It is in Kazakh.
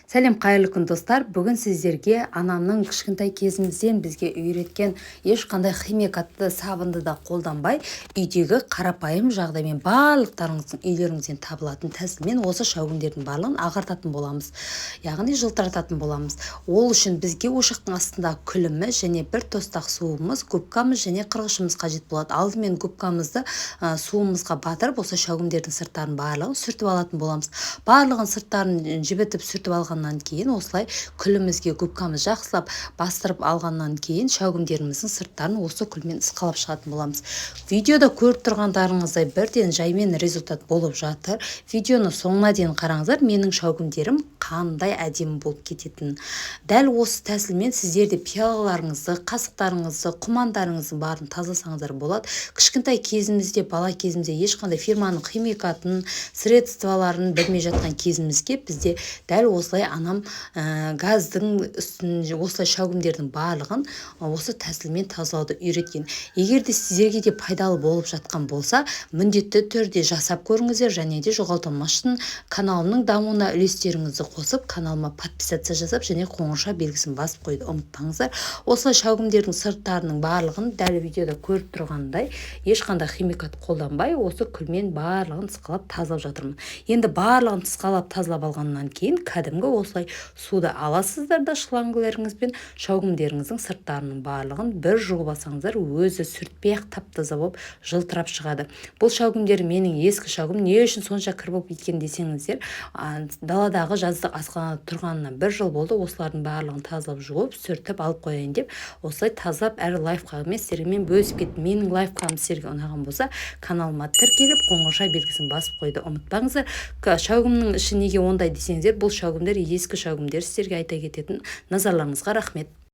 Сәлем, қайырлы күн, достар! Бүгін сіздерге анамның кішкентай кезімізден бізге үйреткен, ешқандай химикатты, сабынды да қолданбай, үйдегі қарапайым жағдаймен, барлықтарыңыздың үйлеріңізден табылатын тәсілмен осы шәугімдердің барлығын ағартатын боламыз, яғни жылтырататын боламыз. Ол үшін бізге ошақтың астындағы күліміз және бір тостақ суымыз, губкамыз және қырғышымыз қажет болады. Алдымен губкамызды суымызға батырып, осы шәугімдердің сырттарын барлығын сүртіп алатын боламыз. Барлығын сырттарын жібітіп, сүртіп алғаннан кейін, осылай күлімізге губкамыз жақсылап бастырып алғаннан кейін, шәугімдеріміздің сырттарын осы күлмен ысқалап шығатын боламыз. Видеода көріп тұрғандарыңыздай, бірден жаймен результат болып жатыр. Видеоны соңына дейін қараңыздар, менің шәугімдерім қандай әдемі болып кететінін. Дәл осы тәсілмен сіздер де пиалаларыңызды, қасықтарыңызды, құмандарыңыздың барын тазаласаңыздар болады. Кішкентай кезімізде, бала кезімізде ешқандай фирманың химикатын, средстволарын білмей жатқан кезімізге бізде дәл осылай анам газдың үстін, осылай шәугімдердің барлығын осы тәсілмен тазалауды үйреткен. Егер де сіздерге де пайдалы болып жатқан болса, міндетті түрде жасап көріңіздер және де жоғалта алмас үшін каналымның дамуына үлестеріңізді қосып, каналыма подписаться жасап және қоңырша белгісін басып қоюды ұмытпаңыздар. Осылай шәугімдердің сырттарының барлығын дәл видеода көріп тұрғандай, ешқандай химикат қолданбай, осы күлмен барлығын ысқалап, тазалап жатырмын. Енді барлығын ысқалап, тазалап алғаннан кейін, кәдімгі осылай суды аласыздар да, шлангілеріңізбен шәугімдеріңіздің сырттарының барлығын бір жуып алсаңыздар, өзі сүртпей ақ тап таза болып жылтырап шығады. Бұл шәугімдер менің ескі шәугім. Не үшін сонша кір болып кеткен десеңіздер, даладағы жаздық асханада тұрғанына бір жыл болды. Осылардың барлығын тазалап, жуып, сүртіп алып қояйын деп, осылай тазалап, әр лайфхагымен сіздермен бөлісіп кеттім. Менің лайфхагым сіздерге ұнаған болса, каналыма тіркеліп, қоңырша белгісін басып қоюды ұмытпаңыздар. Шәугімнің іші неге ондай десеңіздер, бұл шәугімдер ескі шәугімдер. Сіздерге айта кететін, назарларыңызға рахмет.